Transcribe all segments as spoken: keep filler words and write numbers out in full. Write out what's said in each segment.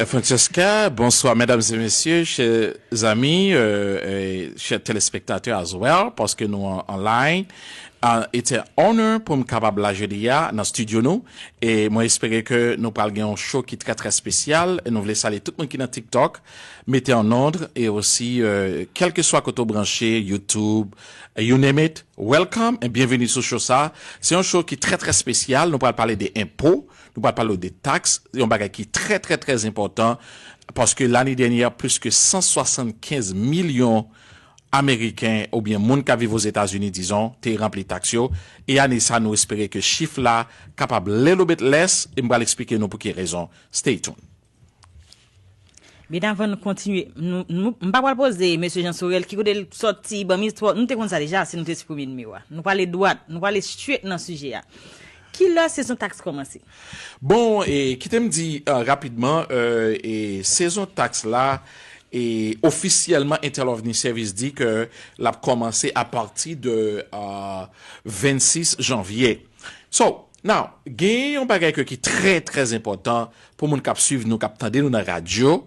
Francesca, bonsoir mesdames et messieurs, chers amis, euh, et chers téléspectateurs as well, paske nou an, an line. Uh, it's an honor pou m kapab la jodi a nan studio nou. E mwen espere ke nou pral gen yon show ki trè trè espesyal. E nou vle salye tout moun ki nan TikTok, mete an nòd, e osi, euh, kèlkeswa kote w branche, YouTube, you name it, welcome and bienvenue sou show sa. Se yon show ki trè trè espesyal. Nou pral pale de enpo, nou pral pale de taks, yon bagay ki trè trè trè enpòtan, paske lane dènyè plis ke san swasannkenz milyon Ameriken oubyen moun k ap viv Ozetazini, dizon, te ranpli taks yo. E ane sa, nou espere ke chif la kapab little bit less, e m pral eksplike nou pou ki rezon. Stay tuned. Men avan nou kontinye, nou, nou, m pa pral poze Mesye Jean Sorel ki kote l sòti, ban m istwa, nou te konn sa deja si nou te siprime nimewo a. Nou prale dwat, nou prale straight nan sijè a. Kilè sezon taks kòmanse? Bon, e kite m di uh, rapidman, uh, e sezon taks la, e ofisyèlman Intel Revenue Service di ke l ap kòmanse apati de uh, vennsis janvye. So, now, gen yon bagay ke ki trè trè enpòtan pou moun k ap swiv nou, k ap tande nou nan radyo,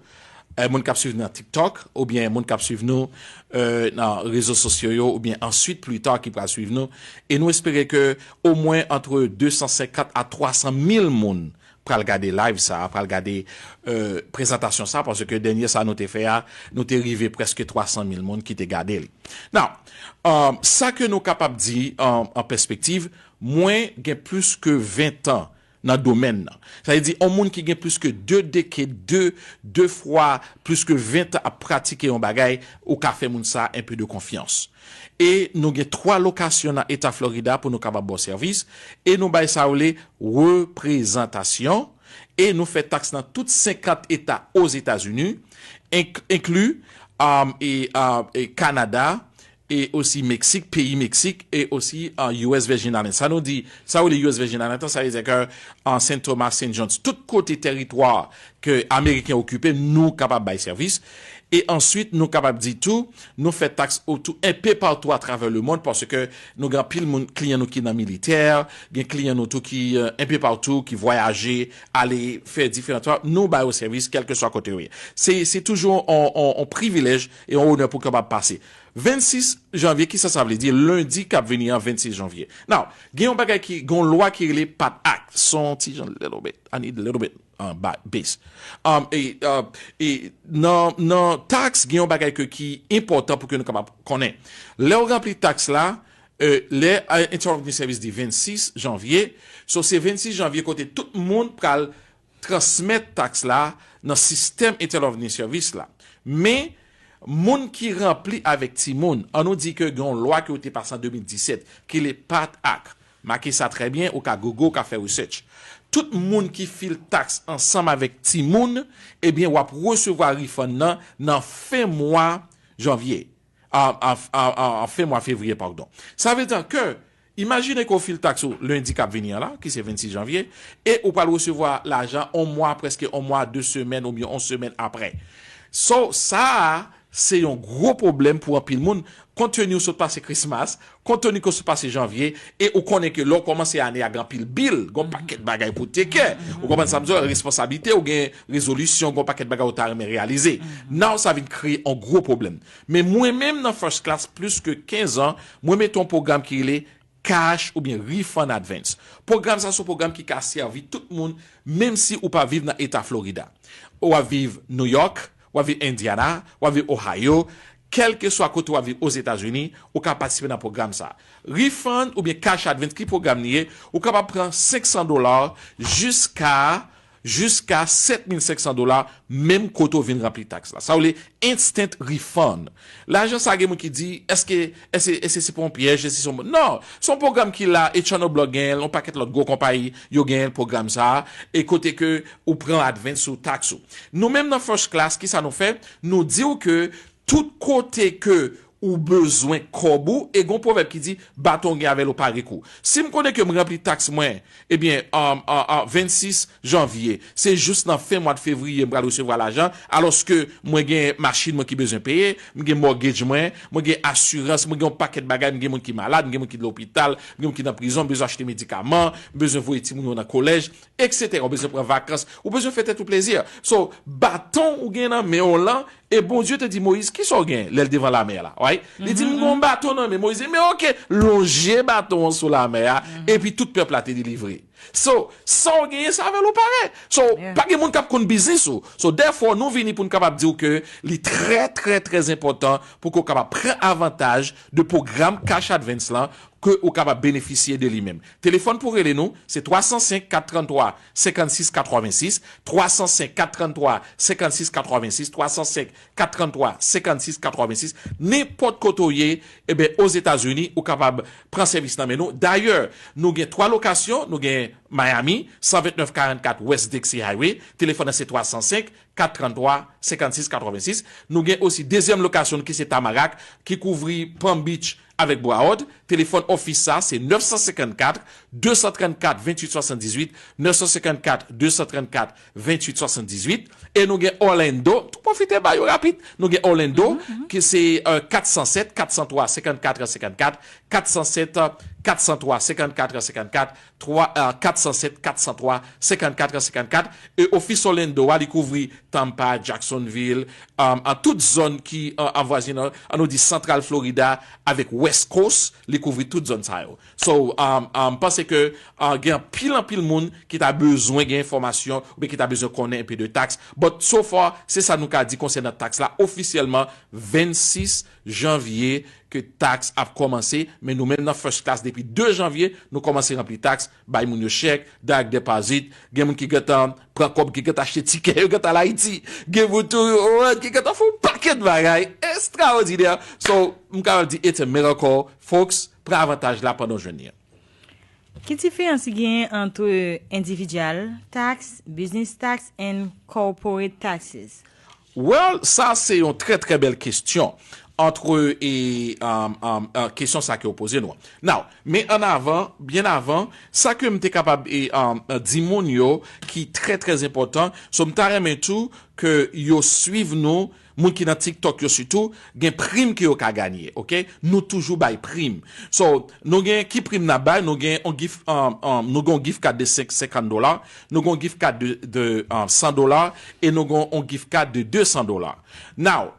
eh, moun k ap swiv nou nan TikTok, oubyen moun k ap swiv nou euh, nan rezo sosyo yo, oubyen answit plita ki pral swiv nou. E nou espere ke omwen antre de san senkant a twa san mil moun pral gade live sa, pral gade euh, prezantasyon sa, paske dènye sa nou te fè a, nou te rive prèske twa san mil moun ki te gade li. Now, um, sa ke nou kapab di um, an pèspektiv, mwen gen plis ke ven tan nan domèn nan. Sa vle di, yon moun ki gen plis ke de deked, de, de fwa plis ke ven tan ap pratike yon bagay, ou ka fè moun sa enpe de konfyans. E nou gen twa lokasyon nan eta Florida pou nou kapab ba w sèvis, e nou bay sa yo rele reprezantasyon, e nou fè taks nan tout senkant eta Ozetazini, enkli um, e, uh, e Kanada, e osi Meksik, peyi Meksik, e osi uh, U S Virgin Islands. Sa nou di, sa ou le U S Virgin Islands, sa vle di ke an Saint Thomas, Saint John's, tout kote teritwa ke Ameriken okipe, nou kapab bay sèvis. E answit, nou kapab di tou, nou fè taks otou enpe patou atravè lemonn, paske nou gen anpil moun, kliyan nou ki nan militè, gen kliyan nou tou ki uh, enpe patou, ki vwayaje, ale fè diferan travay, nou bay yo sèvis, kèlkeswa kote yo ye. Se, se toujou yon, yon, yon privilèj e yon onè pou kapab pase. Vennsis janvye, kisa sa vle di? Lendi k ap vini an, vennsis janvye. Now, gen yon bagay ki, gen yon lwa ki rele PATH Act. Son ti jan little bit. I need a little bit uh, bass. Um, e, uh, e nan, nan taks, gen yon bagay ke, ki enpòtan pou ke nou kapab konnen. Lè w ranpli taks la, euh, lè uh, Intel Revenue Service di vennsis janvye, so se vennsis janvye kote tout moun pral transmèt taks la nan sistèm Intel Revenue Service la. Men, moun ki ranpli avèk timoun, an nou di ke gen yon lwa ke yo te pase an de mil disèt, ki le PATH Act. Make sa trè byen, ou ka Google, ou ka fè research. Tout moun ki fil taks ansanm avèk timoun, ebyen, w ap resevwa refund nan nan fen mwa janvye. An, an, an, an, an fen mwa fevriye, padon. Sa vle di ke, imajine ke w fil taks ou lendi k ap vini an la, ki se vennsis janvye, e ou pral resevwa lajan yon mwa, prèske yon mwa, de semèn oubyen yon semèn apre. So, sa a, se yon gwo pwoblèm pou anpil moun, kontteni w sot pase Christmas, kontteni ke w sot pase janvye, e ou konnen ke lè w kòmanse ane a gen anpil bil, gen yon pakèt bagay pou teke, ou konprann sa m di w, responsablite, ou gen rezolisyon, gen yon pakèt bagay ou ta renmen reyalize. Now sa vin kreye yon gwo pwoblèm. Men mwen menm nan First Class plis ke kenz an, mwen mete yon pwogram ki rele Cash oubyen Refund Advance. Pwogram sa se yon pwogram ki ka sèvi tout moun, menm si ou pa viv nan eta Florida. Ou ap viv New York, w ap viv Indiana, w ap viv Ohio, kèlkeswa kote w ap viv Ozetazini, ou ka patisipe nan pwogram sa. Refund oubyen Cash Advance, ki pwogram li ye? Ou kapab pran senk san dola jiska, jiska sèt mil senk san dola, menm kote w vin ranpli taks la. Sa w rele instant refund. Lajan sa gen moun ki di, èske, èske, èske se pa yon pyèj, èske se yon... Non, se yon pwogram ki la, H and R Block genyen l, yon pakèt lòt gwo konpayi, yo genyen pwogram sa, e kote ke ou pran advance sou taks ou. Nou menm nan First Class, kisa nou fè? Nou di w ke tout kote ke ou bezwen kòb ou, e gon pwovèb ki di, baton w gen avè l ou pa gen kou. Si m konnen ke m ranpli taks mwen, ebyen, an, an, an vennsis janvye, se jous nan fen mwa de fevriye m pral resevwa lajan, alòske mwen gen machin mwen ki bezwen peye, m gen mortgage mwen, mwen gen asirans, mwen gen yon pakèt bagay, m gen moun ki malad, m gen moun ki lopital, m gen moun ki nan prizon, m bezwen achte medikaman, m bezwen voye timoun yo nan kolèj, et cetera. Ou bezwen pran vakans, ou bezwen fè tèt ou plezi. So, baton ou gen nan men w lan, e Bondye te di Moyiz, kisa w gen lè l devan lamè a la? Right? Li di, m gen yon baton nan men. Moyiz di, men oke, lonje baton an sou lamè a, epi tout pèp la te delivre. So, sa w genyen, se avè l ou pare. So, pa gen moun k ap konn biznis ou. So, therefore, nou vini pou n kapab di w ke li trè, trè, trè enpòtan pou ke w kapab pran avantaj de pwogram Cash Advance lan, ke ou kapab benefisye de li menm. Telefòn pou rele nou, se twa san senk, kat trannntwa, senkannsis, katrevensis, twa san senk, kat trannntwa, senkannsis, katrevensis, twa san senk, kat trannntwa, senkannsis, katrevensis. Nenpòt kote w ye, eben, Ozetazini, ou kapab pran sèvis nan men nou. Dayè, nou gen twa lokasyon, nou gen Miami, san vennèf karannkat West Dixie Highway, telefòn nan se twa san senk, kat trannntwa, senkannsis, katrevensis. Nou gen osi dezyèm lokasyon ki se Tamarac, ki kouvri Palm Beach avèk Broward. Telefòn ofis sa se nèf san senkannkat, de san trannkat, venntuit swasanndizuit, nèf san senkannkat, de san trannkat, venntuit swasanndizuit. E nou gen Orlando, tou pwofite ba yo rapid. Nou gen Orlando, ki se, euh, kat san sèt, kat san twa, senkannkat, senkannkat, kat san sèt, kat san twa, senkannkat, senkannkat, twa, euh, kat san sèt, kat san twa, senkannkat, senkannkat. E ofis Orlando a, li kouvri Tampa, Jacksonville, um, an tout zòn ki, uh, avwazin, an nou di Central Florida avèk West Coast, li kouvri tout zòn sa yo. So, um, um, m panse ke, uh, gen anpil, anpil moun ki ta bezwen gen enfòmasyon oubyen ki ta bezwen konnen enpe de taks. But so far, se sa nou ka di konsènan taks la ofisyèlman, vennsis janvye ke taks ap kòmanse, men nou menm nan First Class depi de janvye, nou kòmanse ranpli taks, bay moun yo chèk, direct deposit, gen moun ki gentan pran kòb, ki gentan achte tikè, yo gentan al Ayiti, gen moun tou, oh, ki gentan fè yon pakèt bagay estraòdinè. So, m kapab di, it's a miracle, folks, pran avantaj la pandan w jwenn li an. Ki diferans ki genyen ant individual tax, business tax and corporate taxes? Well, sa se yon trè, trè bèl kesyon. Antre, e, um, um, uh, kesyon sa ke w poze nou an. Now, men an avan, byen avan, sa ke m te kapab, e, um, uh, di moun yo ki trè, trè enpòtan, so m ta renmen tou ke yo swiv nou, moun ki nan TikTok yo sitou, gen prim ke yo ka ganye, oke? Nou toujou bay prim. So, nou gen ki prim n ap bay? Nou gen yon gift, um, um, nou gen yon gift card de senk, senkant dola, nou gen yon gift card de, de, um, san dola, e nou gen yon gift card de de san dola. Now,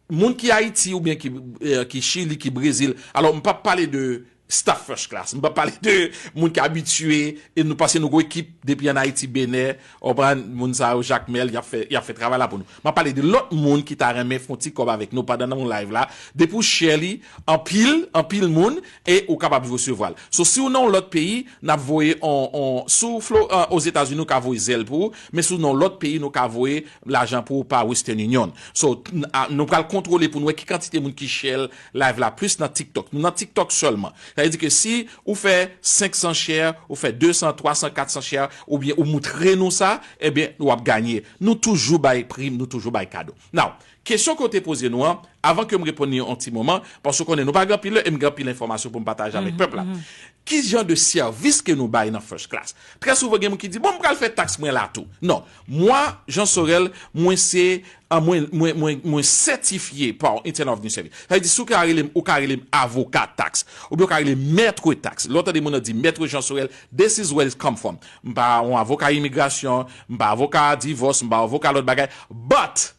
moun ki Ayiti oubyen ki, eh, ki Chili, ki Brezil, alò, m p ap pale de staff first class, m p ap pale de moun ki abitye, e nou, paske nou gen ekip depi ann Ayiti, Benè, w konprann, moun sa yo, Jakmèl, y ap fè, y ap fè travay la pou nou. M ap pale de lòt moun ki ta renmen fè yon ti kòb avèk nou pandan nan yon live la. Depi w share li, anpil, anpil moun, e ou kapab resevwa l. So, si w nan yon lòt peyi, n ap voye on, on, si w Flo-, an, Ozetazini, nou ka voye Zelle pou ou, men si w nan yon lòt peyi, nou ka voye lajan pou ou pa Western Union. So, n-, a, nou pral kontwole pou n wè ki kantite moun ki share live la plis nan TikTok. Nou nan TikTok sèlman. Sa vle di ke si ou fè senk san share, ou fè de san, twa san, kat san share, oubyen ou moutre nou sa, ebyen, w ap ganye. Nou toujou bay prim, nou toujou bay kado. Now, kesyon ke w te poze nou an, avan ke m reponn li yon ti moman, paske w konnen nou pa gen anpil lè e m gen anpil enfòmasyon pou m pataje avèk pèp la. Ki jan de sèvis ke nou bay nan First Class? Trè souvan, gen moun ki di, bon, m pral fè taks mwen la tou. Non. Mwen, Jean Sorel, mwen se, ah, mwen, mwen, mwen, mwen sètifye pa Internal Revenue Service. Sa vle di, si w ka rele m, ou ka rele m avoka taks. Oubyen ou ka rele m mèt taks. Lè w tande moun nan di, mèt Jean Sorel, this is where it come from. M pa yon avoka imigrasyon, m pa avoka divòs, m pa avoka lòt bagay. But,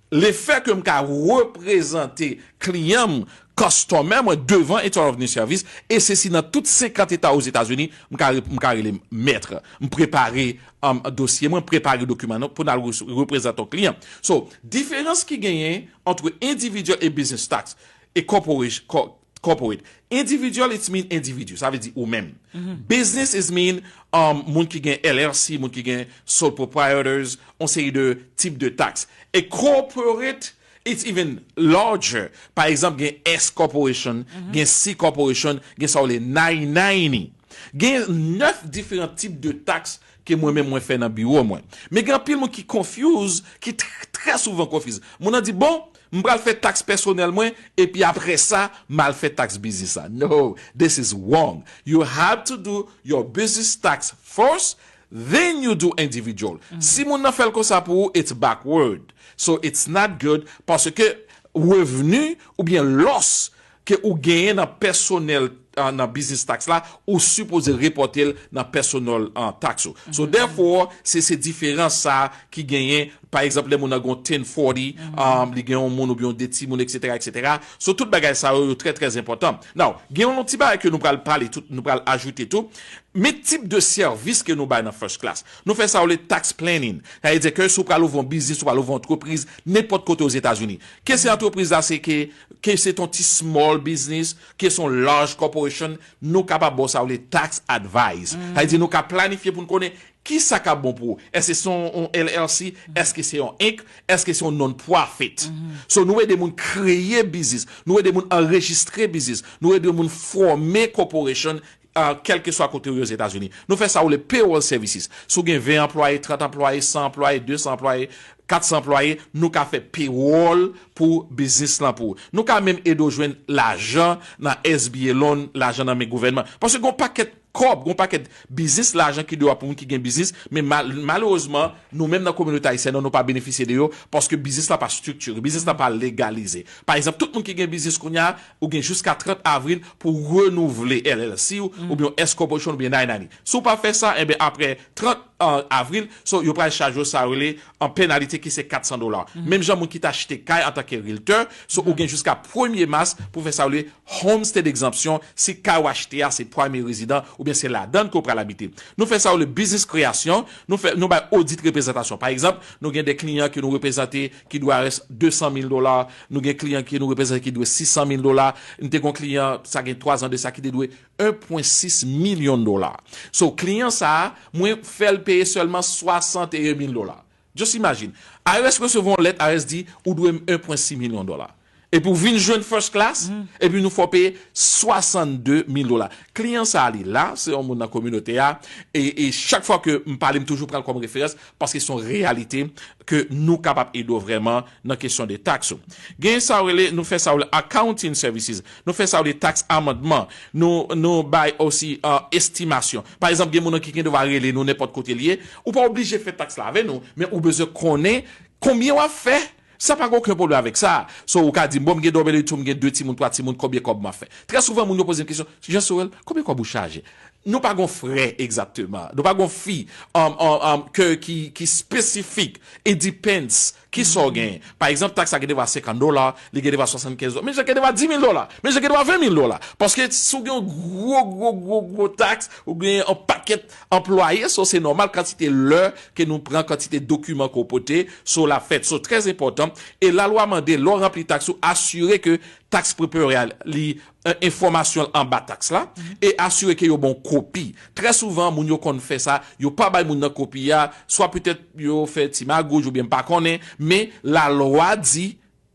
lefè ke m ka reprezante kliyan m, customer mwen devan Internal Revenue Service, e se si nan tout senkant eta Ozetazini, m ka re-, m ka rele m mèt. M prepare, um, dosye mwen, m prepare dokiman nou pou n al re-, reprezante yon kliyan. So, diferans ki genyen ant individual e business tax e corporation, co-, corporate. Individual, it mean individu. Sa vle di ou menm. Business is mean, um, moun ki gen L L C, moun ki gen sole proprietors, yon seri de tip de taks. E corporate, it's even larger. Pa egzanp, gen S corporation, gen C corporation, gen sa w rele nine ninety. Gen nèf diferan tip de taks ke mwen menm mwen fè nan biwo mwen. Men gen anpil moun ki confuse, ki tr-, trè souvan confuse. Moun nan di, bon, M pral fè taks pèsonèl mwen, epi apre sa, m al fè taks biznis la. No, this is wrong. You have to do your business tax first, then you do individual. Si moun nan fè l konsa pou ou, it's backward. So it's not good, paske revni oubyen loss ke ou genyen nan pèsonèl, uh, nan business tax la, ou sipoze repòte l nan personal, uh, tax ou. So therefore, se se diferans sa ki genyen. Pa egzanp, lè moun nan gon ten forty, um, li gen yon moun oubyen yon de timoun, et cetera, et cetera. So tout bagay sa yo, yo trè trè enpòtan. Now, gen yon ti bagay ke nou pral pale tou, nou pral ajoute tou. Men tip de sèvis ke nou bay nan first class. Nou fè sa yo le tax planning. Sa vle di ke si w pral ouvri yon biznis, ou pral ouvri yon antrepriz, nenpòt kote Ozetazini. Ke se antrepriz la, se ke, ke se ton ti small business, ke se yon large corporation, nou kapab ba w sa yo le tax advice. Sa vle di nou ka planifye pou n konnen kisa k ap bon pou ou. Èske se yon, yon L L C? Èske se yon Inc? Èske se yon non-profit? So, nou ede moun kreye biznis, nou ede moun anrejistre biznis, nou ede moun fòme corporation, uh, kèlkeswa kote ou ye Ozetazini. Nou fè sa yo le payroll services. Si w gen ven anplwaye, trant anplwaye, san anplwaye, de san anplwaye, kat san anplwaye, nou ka fè payroll pou biznis lan pou ou. Nou ka menm ede w jwenn lajan nan S B A loan, lajan nan men gouvènman. Paske gon pakèt kòb, gon pakèt biznis, lajan ki deyò pou moun ki gen biznis, men mal-, malerezman, nou menm nan kominote ayisyèn nan, nou pa benefisye de yo, paske biznis la pa estriktire, biznis la pa legalize. Pa egzanp, tout moun ki gen biznis kounye a, ou gen jiska trant avril pou renouvle L L C ou, oubyen S corporation, oubyen nine ninety. Si w pa fè sa, enben, apre trant avril, so, yo pral chaje w sa yo rele an penalite ki se kat san dola. Menm jan moun ki t achte kay antanke realtor, so, ou gen jiska premye mas pou fè sa yo rele homestead exemption, si kay ou achte a se premye rezidan oubyen se ladan ke w pral abite. Nou fè sa yo rele business creation, nou fè, nou bay odit reprezantasyon. Pa egzanp, nou gen de kliyan ke nou reprezante ki dwe arès de san mil dola, nou gen kliyan ke nou reprezante ki dwe sis san mil dola. Nou te gon kliyan, sa gen twa zan de sa, ki te dwe un point six milyon dola. So, kliyan sa a, mwen fè l peye sèlman swasanteyen mil dola. Just imagine. I R S resevwa yon lèt, I R S di, ou dwe m un point six milyon dola. Epi w vin jwenn first class, epi nou fè w peye swasannde mil dola. Kliyan sa a li la, se yon moun nan kominote a, e, e chak fwa ke m pale, m toujou pran l kòm referans, paske se yon reyalite ke nou kapab ede w vrèman nan kesyon de taks ou. Gen sa w rele, nou fè sa w rele accounting services, nou fè sa w rele tax amendment, nou, nou bay osi, uh, estimasyon. Pa egzanp, gen moun nan ki gen dwa rele nou nenpòt kote l ye, ou pa oblije fè taks la avè nou, men ou bezwen konnen konbyen w ap fè. Sa pa gen okenn pwoblèm avèk sa. So, ou ka di m, bon, m gen W two, m gen de timoun, twa timoun, konbyen kòb m ap fè? Trè souvan, moun yo poze m kesyon, Jean Sorel, konbyen kòb ou chaje? Nou pa gon frè egzakteman. Nou pa gon fi, um, um, um, ke, ki, ki espesifik. It depends. Kisa w genyen? Pa egzanp, taks la gen dwa senkant dola, li gen dwa swasannkenz dola, men li gen dwa dis mil dola, men li gen dwa ven mil dola. Paske si w gen yon gwo, gwo, gwo, gwo taks, ou gen yon pakèt anplwaye, so se nòmal kantite lè ke nou pran, kantite dokiman ke w pote, so l ap fèt. So, trè enpòtan. E lalwa mande, lè w ranpli taks ou, asire ke tax preparer a li, eh, enfòmasyon l anba taks la, e asire ke yo ba w kopi. Trè souvan, moun yo konn fè sa, yo pa bay moun nan kopi a, swa petèt yo fè ti magouj oubyen m pa konnen, men lalwa di,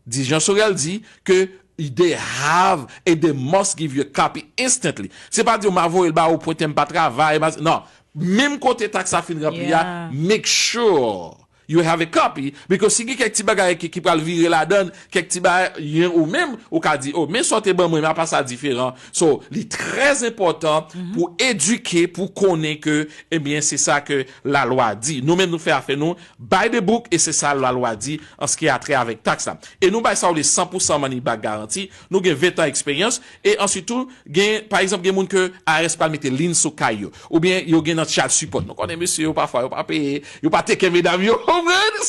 di Jean Sorel di ke they have and they must give you a copy instantly. Se pa di yo m a voye l ba ou, pwente m pa travay, m a, non. Menm kote taks la fin ranpli a, Yeah. Make sure you have a copy, because si gen kèk ti bagay ki, ki pral vire ladan, kèk ti bagay, yen ou menm, ou ka di, oh, men sa w te ban mwen, men apa sa diferan. So, li trè enpòtan pou edike, pou konnen ke, ebyen, se sa ke lalwa di. Nou menm, nou fè afè nou, by the book, e se sa lalwa di an ce qui a trait avèk taks la. E nou bay sa w rele san pou san money back guarantee, nou gen ven tan eksperyans, e answit tou, gen, pa egzanp, gen moun ke I R S pral mete lien sou kay yo, oubyen yo gen nan child support. Nou konnen mesye yo pafwa yo pa peye, yo pa teke medam yo, ou konprann?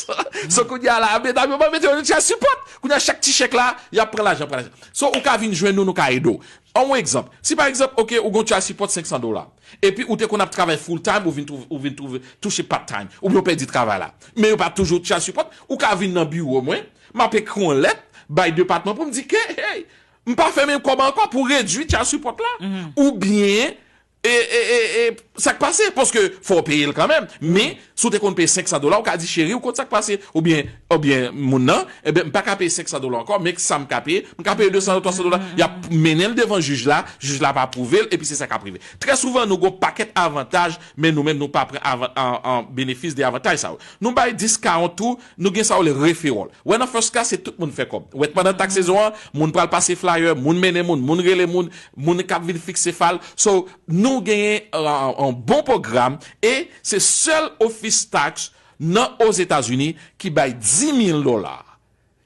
So kounye a la, medam yo pa mete yo nan child support. Kounye a chak ti chèk la, y ap pran lajan, pran lajan. So ou ka vin jwenn nou, nou ka ede w. An yon egzanp, si pa egzanp, oke, ou gon child support senk san dola, epi ou te konn ap travay full time, ou vin twouve, ou vin twouve touche part time, oubyen ou pèdi travay la, men yo pa toujou child support, ou ka vin nan biwo mwen, m ap ekri yon lèt bay depatman pou m di ke, hey, m pa fè menm kòb ankò, pou redui child support la, oubyen E, e, e, e sa k pase? Paske fò w peye l kanmenm. Men, si w te konn peye senk san dola, ou ka di, cheri, ou konn sa k pase? Oubyen, oubyen moun nan, ebyen, m pa ka peye senk san dola ankò, men sa m ka peye, m ka peye de san, twa san dola. Y ap mennen l devan jij la, jij la pa apwouve l, epi se sa k ap rive. Trè souvan, nou gen yon pakèt avantaj, men nou menm, nou pa pran avan, an, an benefis de avantaj sa yo. Nou bay discount tou, nou gen sa yo le referral. Wè nan first class, se tout moun fè kòb. Wè pandan tax sezon an, moun pral pase flyer, moun mennen moun, moun rele moun, moun k ap vin fikse fal. So, nou genyen uh, yon bon pwogram e se sèl ofis tax nan Ozetazini ki bay dis mil dola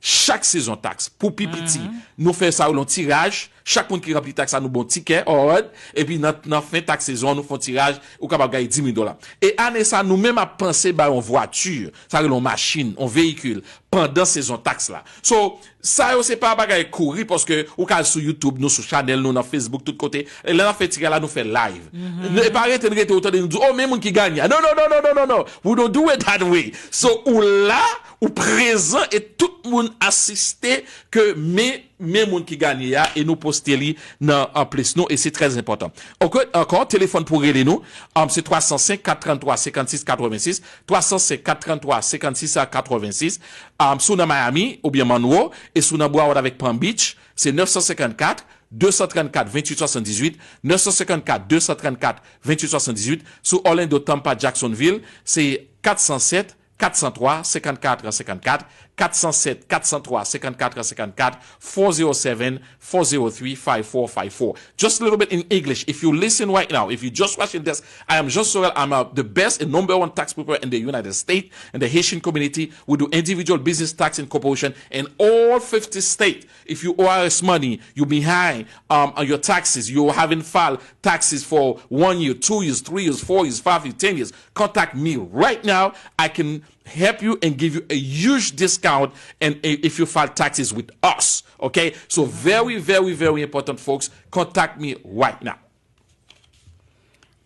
chak sezon tax. Pou pi piti, nou fè sa yo yon tiraj. Chak moun ki ranpli tax la, nou bon tikè, award. Epi nan, nan fen tax sezon an, nou fè yon tiraj, ou kapab gaye dis mil dola. E ane sa, nou menm ap panse bay yon vwati, sa rele yon machin, yon veyikil, pandan sezon tax la. So, sa yo se pa bagay kouri, paske ou ka al sou YouTube, nou sou chanèl, nou nan Facebook, tout kote. E lè n ap fè tiraj la, nou fè live. Nou, e pa rete, n rete, ou tande nou di, oh, men moun ki ganye. No, no, no, no, no, no, no. We don't do it that way. So, ou la, ou prezan e tout moun asiste ke men, men moun ki ganye a e nou poste li nan, an plis nou e se trè enpòtan. Ankò, telefòn pou rele nou, um, se twa san senk, kat tranntrwa, senkannsis, katrevensis, twa san senk, kat tranntrwa, senkannsis, katrevensis. Um, si w nan Miami oubyen Monroe, e si w nan Broward avèk Palm Beach, se nèf san senkannkat, de san trannkat, venntuit swasanndizuit, nèf san senkannkat, de san trannkat, venntuit swasanndizuit. Si w Orlando, Tampa, Jacksonville, se kat san sèt, kat san twa, senkannkat, senkannkat, kat san sèt, kat san twa, senkannkat, senkannkat, four zero seven, four zero three, five four five four. Just a little bit in English. If you listen right now, if you just watching this, I am Jean Sorel. I'm uh, the best and number one tax preparer in the United States and the Haitian community. We do individual business tax and corporation in all fifty states. If you owe us money, you behind um, on your taxes, you haven't filed taxes for one year, two years, three years, four years, five years, ten years, contact me right now. I can help you and give you a huge discount and if you file taxes with us. Okay? So very, very, very important, folks. Contact me right now.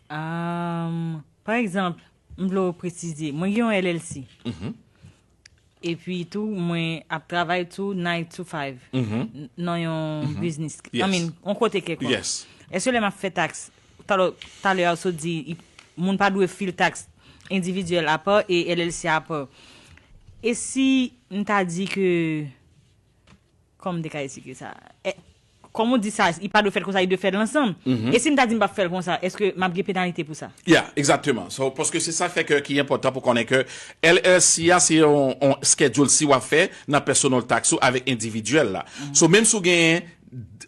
Um, pa egzanp, m vle w presize, mwen gen yon L L C. Epi tou, mwen ap travay tou nine to five nan yon biznis. I mean, yon kote kèlkonk. Èske lè m ap fè taks, talè, talè a w sot di, moun pa dwe fil taks endividyèl apa e L L C apa. E si m ta di ke Kòman m te ka esplike sa? Kòm ou di sa, li pa dwe fèt konsa, li dwe fèt ansanm. E si m ta di m p ap fè l konsa, èske m ap gen penalite pou sa? Yeah, egzakteman. So, paske se sa fè ke ki enpòtan pou konnen ke L L C a se yon, yon schedule si w ap fè nan personal tax ou avèk endividyèl la. So, menm si w gen,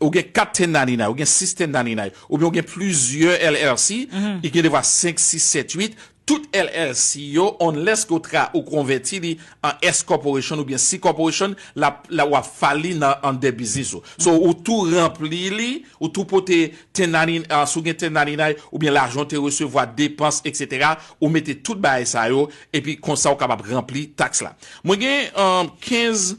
ou gen kat ten ninety-nine, ou gen sis ten ninety-nine, oubyen ou gen plizyè L L C, li gen devwa senk, sis, sèt, uit, tout L L C yo, unless ke w tra, ou konvèti li an S corporation oubyen C corporation, l ap, l ap, w ap file li nan under business ou. So, ou tou ranpli li, ou tou pote ten ninety-nine, ah, si w gen ten ninety-nine, oubyen lajan w te resevwa, depans, etsetera, ou mete tout bagay sa yo, epi konsa w kapab ranpli taks la. Mwen gen, um, kenz,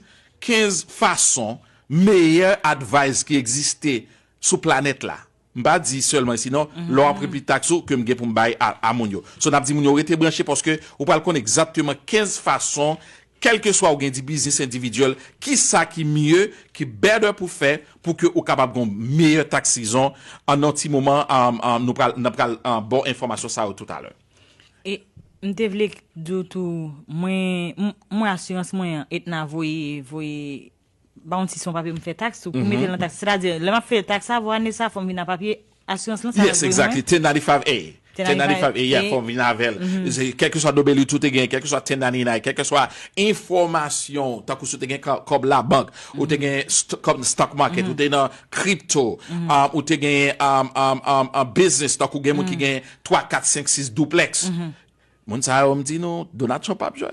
kenz fason meyè advice ki egziste sou planèt la. M pa di sèlman isi non, lè w ap ranpli taks ou ke m gen pou m bay a, a moun yo. So n ap di moun yo rete branche paske ou pral konn egzakteman kenz fason, kèlkeswa ou gen di biznis endividyèl, kisa ki mye, ki better pou fè pou ke ou kapab gen yon meyè tax season. An nan ti moman, um, um, nou pral, n ap pral, um, ba w enfòmasyon sa yo toutalè. E m te vle di w tou, mwen, m, mwen asirans mwen an, Aetna voye, voye ba yon ti son papye m fè taks ou pou mete l nan taks. Sètadi, lè m ap fè taks sa, vwa ane sa, fò m vin a papye asirans lan, sa Yes, exactly. Ten ninety-five A. Ten ninety-five A, yeah, fò m vin avè l. Kèlkeswa W two te gen, kèlkeswa ten ninety-nine, kèlkeswa enfòmasyon, tankou si w te gen kò-, kòb labank, ou te gen st-, kòb stock market, ou te nan crypto, um, ou te gen, um, um, um, um, business, tankou gen moun ki gen twa, kat, senk, sis duplex. Moun sa yo, m di nou, Donald Trump ap jwe,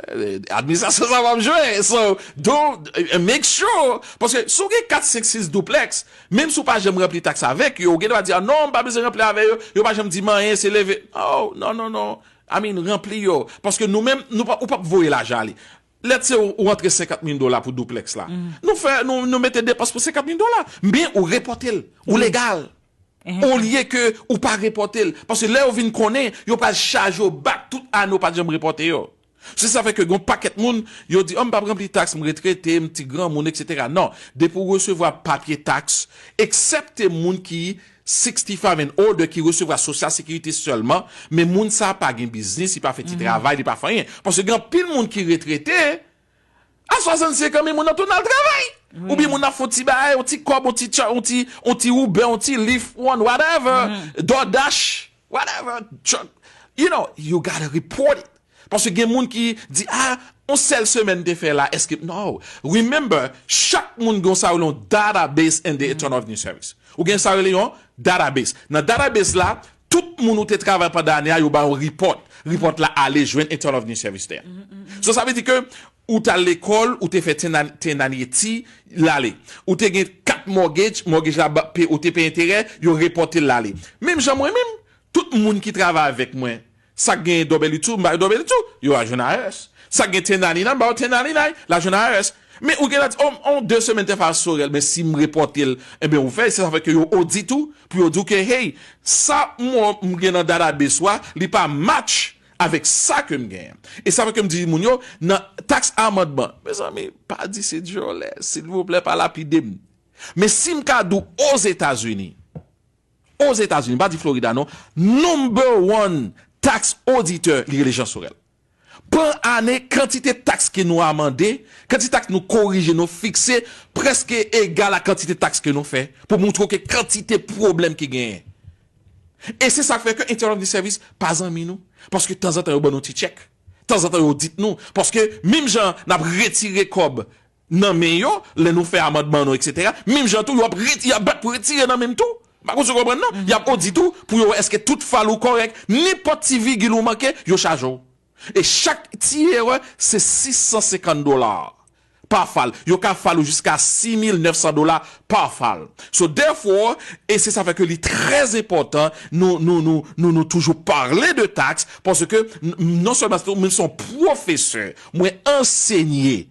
administrasyon sa ap jwe. So, don't, eh, make sure, paske si w gen kat, senk, sis duplex, menm si w pa janm ranpli taks avèk yo, ou gen dwa di, ah, non, m pa bezwen ranpli avè yo, yo pa janm di m anyen, se leve. Oh, non, non, non. I mean, ranpli yo. Paske nou menm, nou pa, ou p ap voye lajan ale. Let's say ou, ou antre senkant mil dola pou duplex la. Nou fè, nou, nou mete depans pou senkant mil dola. Men ou repòte l. Ou legal. Olye ke ou pa repòte l. Paske lè yo vin konnen, yo pral chaje w back tout ane ou pa t janm repòte yo. Se sa fè ke gen yon pakèt moun, yo di, oh, m p ap ranpli taks, m retrete, m ti granmoun, et cetera. Non, depi w resevwa papye taks, eksepte moun ki sixty-five and older ki resevwa Social Security sèlman, men moun sa pa gen biznis, li pa fè ti travay, li pa fè anyen. Paske gen anpil moun ki retrete, a swasannsenk an, men moun nan tounen al travay. Oubyen moun nan fè yon ti bagay, yon ti kòb, yon ti, yon ti, yon ti Uber, yon ti Lyft, one, whatever, DoorDash, whatever, truck. You know, you gotta report it. Paske gen moun ki di, ah, yon sèl semèn te fè la, èske, no. Remember, chak moun gen sa rele yon database in the Internal Revenue Service. Ou gen sa rele yon database. Nan database la, tout moun ou te travay pandan ane a, yo ba yon report. Report la ale jwenn Internal Revenue Service te a. So, sa vle di ke ou t al lekòl, ou te fè ten an-, ten ane eti, l ale. Ou te gen kat mortgage, mortgage la ba-, pe-, ou te peye enterè, yo repòte l ale. Menm jan mwen menm, tout moun ki travay avèk mwen, sa k gen W two, m ba yo W two, yo al jwenn I R S. Sa k gen ten ninety-nine, m ba yo ten ninety-nine, l al jwenn I R S. Men ou gen la di, oh, on de semèn te fè a Sorel, men si m repòte l, ebyen ou fè, se sa fè ke yo odit ou, pou yo di w ke, hey, sa mwen m gen nan database ou a, li pa match avèk sa ke m genyen. E sa fè ke m di moun yo, nan taks amandman, mezanmi, pa di se djòlè, silvouplè, pa lapide m. Men si m ka di w Ozetazini, Ozetazini, m pa di Florida non, number one tax auditor, li rele Jean Sorel. Pa ane, kantite taks ke nou amande, kantite taks nou korije, nou fikse, prèske egal a kantite taks ke nou fè, pou montre w ke kantite pwoblèm ki genyen. E se sa k fè ke Internal Revenue Service pa zanmi nou. Paske tanzantan yo ban nou ti tchèk. Tanzantan yo dit nou. Paske menm jan n ap retire kòb nan men yo, lè nou fè amandman nou, et cetera, menm jan tou, yo ap reti-, y ap bat pou retire nan men m tou. M pa konn si w konprann non. Y ap odit ou pou yo wè èske tout fal ou kòrèk, nenpòt ti vigil ou manke, yo chaje w. E chak ti erè, se sis san senkant dola pa fal. Yo ka fal ou jiska sis mil nèf san dola pa fal. So, therefore, e se sa fè ke li trè enpòtan, nou, nou, nou, nou, nou toujou pale de taks, paske n-, non sèlman se, mwen se yon pwofesè, mwen ansenye.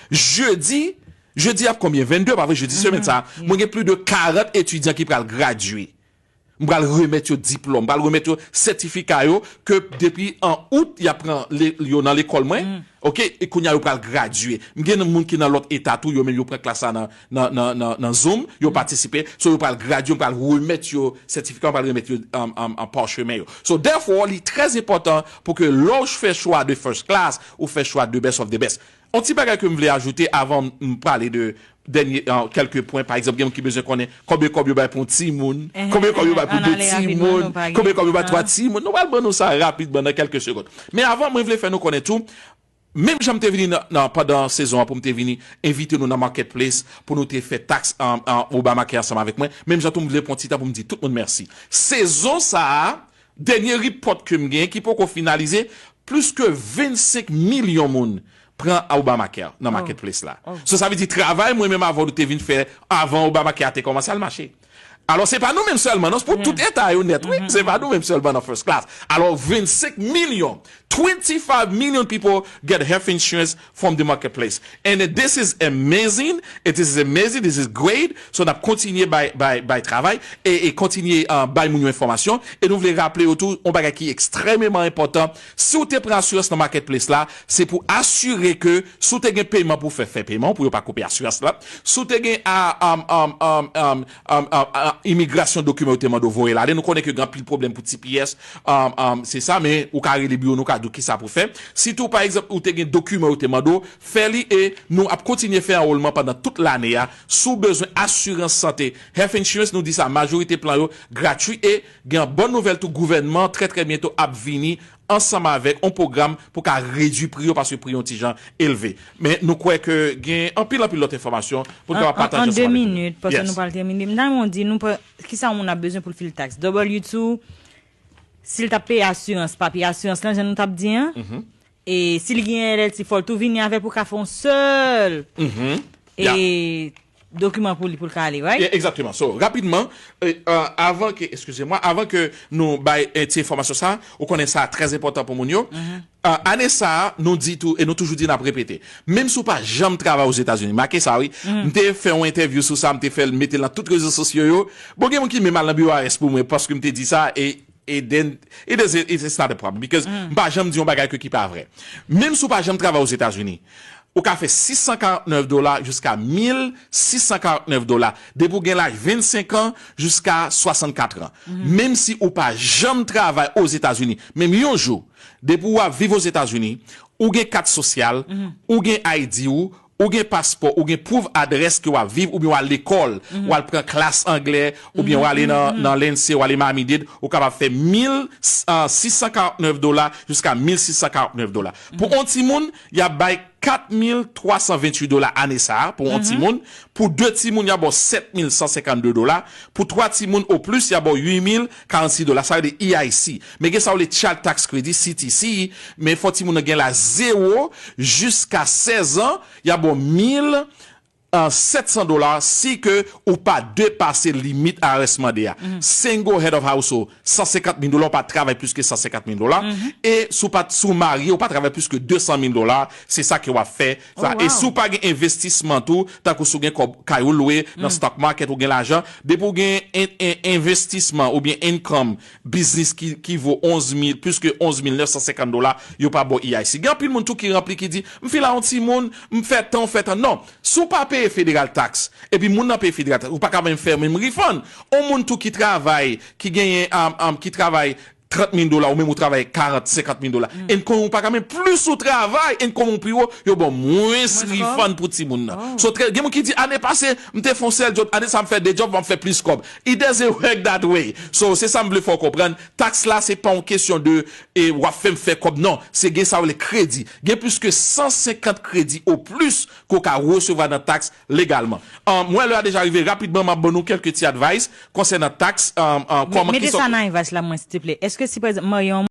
Jedi, jedi ap konbyen? Vennde, pa vre, jedi semèn sa, mwen gen plis de karant etidyan ki pral gradye. M pral remèt yo diplòm, m pral remèt yo sètifika yo ke depi an out, y ap pran le-, yo nan lekòl mwen, oke, e kounye a yo pral gradye. M gen moun ki nan lòt eta tou, yo menm yo pran klas la nan, nan, nan, nan, nan Zoom, yo patisipe, so yo pral gradye, m pral remèt yo sètifika, m pral remèt yo an, an, an pachemen yo. So, therefore, li trè enpòtan pou ke lè w fè chwa de first class, ou fè chwa de best of the best. On ti bagay ke m vle ajoute avan m pale de dènye, euh, kèlke pwen. Pa egzanp, gen moun ki bezwen konnen konbyen kòb yo bay pou yon timoun, konbyen kòb yo bay pou de timoun, konbyen kòb yo bay twa timoun. Nou pral ban nou sa rapidman nan kèlke segond. Men avan, mwen vle fè nou konnen tou, menm jan m te vini nan, nan, pandan sezon an pou m te vini envite nou nan Marketplace pou nou te fè taks an, an Obamacare ansanm avèk mwen, menm jan tou m vle pran ti tan pou m di tout moun mèsi. Sezon sa a, dènye report ke m gen ki poko finalize, plis ke vennsenk milyon moun pran Obamacare nan Marketplace la. So, sa vle di travay mwen menm avè w te vin fè avan Obamacare a te kòmanse al mache. Alò, se pa nou menm sèlman, non, se pou tout eta yo nèt, wi. Se pa nou menm sèlman nan first class. Alò, vennsenk milyon, twenty-five million people get health insurance from the Marketplace. And this is amazing, it is amazing, this is great. So, n ap kontinye bay, bay, bay travay e, e kontinye, uh, bay moun yo enfòmasyon. E nou vle raple yo tou, yon bagay ki ekstrèmeman enpòtan, si w te pran asirans nan Marketplace la, se pou asire ke si w te gen peman pou fè, fè peman w pou yo pa koupe asirans la. Si w te gen a, um, um, um, um, um, um, um, imigrasyon dokiman yo te mande w voye l ale, nou konnen ke gen anpil pwoblèm pou T P S, um, um, se sa, men ou ka rele biwo nou, ka di w kisa pou fè. Si tou, pa egzanp, ou te gen dokiman yo te mande w, fè li e nou ap kontinye fè anwolman pandan tout lane a. Si w bezwen asirans sante, health insurance, nou di sa, majorite plan yo gratui e gen yon bòn nouvèl tou, gouvènman trè, trè byento ap vini ansanm avèk yon pwogram pou ka redui pri yo, paske pri yo yon ti jan elve. Men nou kwè ke gen anpil, anpil lòt enfòmasyon pou n kapab pataje ansanm avèk nou. An, an, an de minit, paske nou pral tèmine. M ta renmen w di nou pa, kisa yon moun ap bezwen pou l fil taks. W two, si l t ap peye asirans, papye asirans lan, jan nou t ap di an, e si l gen L L C, fò l tou vini avè l pou ka fè yon sèl e dokiman pou li, pou l ka ale, right? Yeah, egzakteman. So, rapidman, e, a, avan ke, eskize mwa, avan ke nou bay, e, ti enfòmasyon sa, ou konnen sa trè enpòtan pou moun yo. A, ane sa a, nou di tou, e nou toujou di, n ap repete. Menm si w pa janm travay Ozetazini, make sa, wi. M te fè yon entèvyou sou sa, m te fè l, mete l nan tout rezo sosyo yo. Bon, gen moun ki menm al nan biwo I R S pou mwen, paske m te di sa, e And then it is, it's not a problem because m pa janm di yon bagay ke ki pa vrè. Menm si w pa janm travay Ozetazini, ou ka fè sis san karant nèf dola jiska mil sis san karant nèf dola depi w gen laj vennsenk an jiska swasannkat an. Menm si ou pa janm travay Ozetazini, menm yon jou, depi w ap viv Ozetazini, ou gen kat sosyal, ou gen I D ou, ou gen paspò, ou gen proof adrès ke w ap viv, oubyen w al lekòl, w al pran klas anglè, oubyen w ale nan, nan Lindsay, w ale Miami-Dade, ou kapab fè mil sis san karant nèf dola jiska mil sis san karant nèf dola. Pou yon timoun, y ap bay kat mil twa san venntuit dola ane sa a pou yon timoun. Pou de timoun, y ap ba w sèt mil san senkannde dola. Pou twa timoun o plis, y ap ba w uit mil karannsis dola. Sa yo rele E I C. Men gen sa yo rele Child Tax Credit, C T C. Men fò timoun nan gen laj zewo jiska sèz an, y ap ba w mil sèt san dola si ke ou pa depase limit I R S mande a. Single head of household, san senkant mil dola, ou pa travay plis ke san senkant mil dola. E si w pa, si w marye, ou pa travay plis ke de san mil dola, se sa ke w ap fè. Sa, e si w pa gen envestisman tou, tankou si w gen kòb kay ou lwe nan stock market, ou gen lajan, depi w gen en, en, envestisman oubyen income, biznis ki, ki vo onz mil, plis ke onz mil nèf san senkant dola, yo pa ba w E I C. Gen anpil moun tou ki ranpli ki di, "M file a yon timoun, m fè tan, m fè tan." Non, si w pa peye federal tax, epi moun nan peye federal tax, ou pa ka menm fè menm refund. On moun tou ki travay, ki genyen, um, um, ki travay trant mil dola, ou menm ou travay karant, senkant mil dola. Income ou pa ka menm, plis ou travay, income ou pi wo, yo ba w mwens refund pou timoun nan. So, trè, gen moun ki di, "Ane pase, m te fè yon sèl job, ane sa m fè de job, m ap fè plis kòb." It doesn't work that way. So, se sa m vle fè w konprann. Tax la, se pa yon kesyon de, e, w ap fè m fè kòb, non. Se gen sa yo rele kredi. Gen plis ke san senkant kredi o plis ke w ka resevwa nan tax legalman. Um, m wè lè a deja rive, rapidman, m ap ban nou kèlke ti advice konsènan tax, um, um, kòman, mete sa nan advice la, mwen, silteplè. Èske si, pa egzanp, m marye yon